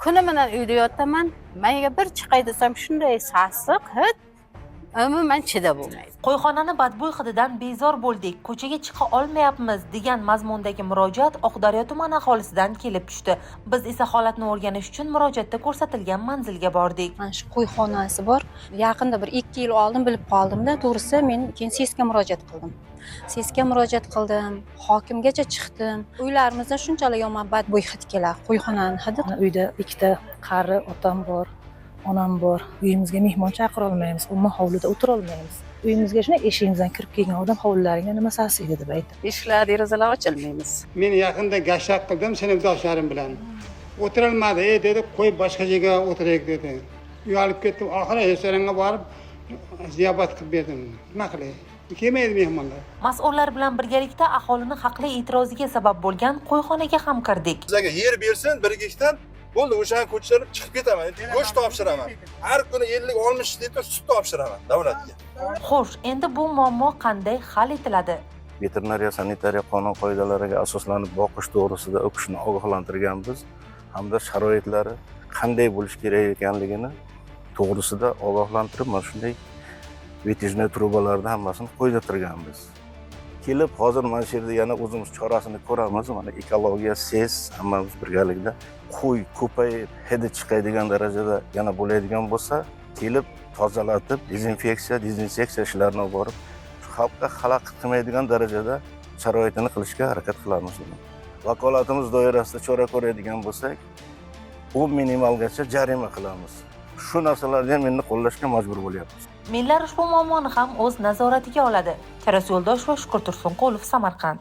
Kuni bilan uyda yotaman. Menga bir chiqay desam, shunday sasiq hid, umuman chidab bo'lmaydi. Qo'yxonani badbo'y hididan bezor bo'ldik, ko'chaga chiqa olmayapmiz degan mazmundagi murojaat Oqdaryo tumani aholisidan kelib tushdi. Biz esa holatni o'rganish uchun murojaatda ko'rsatilgan manzilga bordik. Mana shu qo'yxonasi bor. Yaqinda bir 2 yil oldin bilib qoldimda, to'g'risi, men keyin SESga murojaat qildim. SESga murojaat qildim, hokimgacha chiqdim. Uylarimizdan shunchalik yomon badbo'y hid keladi, qo'yxonani hidi. Mana, uyda ikkita qari otam bor, onam bor. Uyimizga mehmon chaqira olmaymiz, umuman hovlida o'tira olmaymiz. Uyimizga shunday eshigimizdan kirib kelgan odam "Hovlilaringda nima sasiydi?" deb aytadi. Eshiklar, derazalar ochilmaymiz. Men yaqinda gashak qildim sinfdoshlarim bilan. O'tirilmadi, "Ey", dedi, "qo'y, boshqa joyga o'tiraylik", dedi. Uyalib ketdim. Oxiri restoranga borib ziyofat qilib berdim. Nima qilay, kelmaydi mehmonlar. Mas'ullar bilan birgalikda aholini haqli e'tiroziga sabab bo'lgan qo'yxonaga ham kirdik. Bizlarga yer bersin bir gektar, bo'ldi, o'shani ko'chirib chiqib ketaman. Go'sht topshiraman har kuni, 50-60 litr sut topshiraman davlatga. Xo'sh, endi bu muammo qanday hal etiladi? Veterinariya sanitariya qonun qoidalariga asoslanib boqish to'g'risida u kishini ogohlantirganmiz hamda sharoitlari qanday bo'lishi kerak ekanligini to'g'risida ogohlantirib, mana shunday вытяжной trubalarni hammasini qo'ydirtirganmiz. Kelib hozir mana shu yerda yana o'zimiz chorasini ko'ramiz. Mana, ekologiya, SES, hammamiz birgalikda qo'y ko'payib, hidi chiqadigan darajada yana bo'ladigan bo'lsa, kelib tozalatib, dezinfeksiya, dezinseksiya ishlarini olib borib, xalqqa xalaqit qilmaydigan darajada sharoitini qilishga harakat qilamiz. Vakolatimiz doirasida chora ko'radigan bo'lsak, 10 minimalgacha jarima qilamiz. Shu narsalarni ham endi qo'llashga majbur bo'lyapmiz. Minlar ushbu muammoni ham o'z nazoratiga oladi. Taras Yo'ldosheva, Shukur Tursunqulov, Samarqand.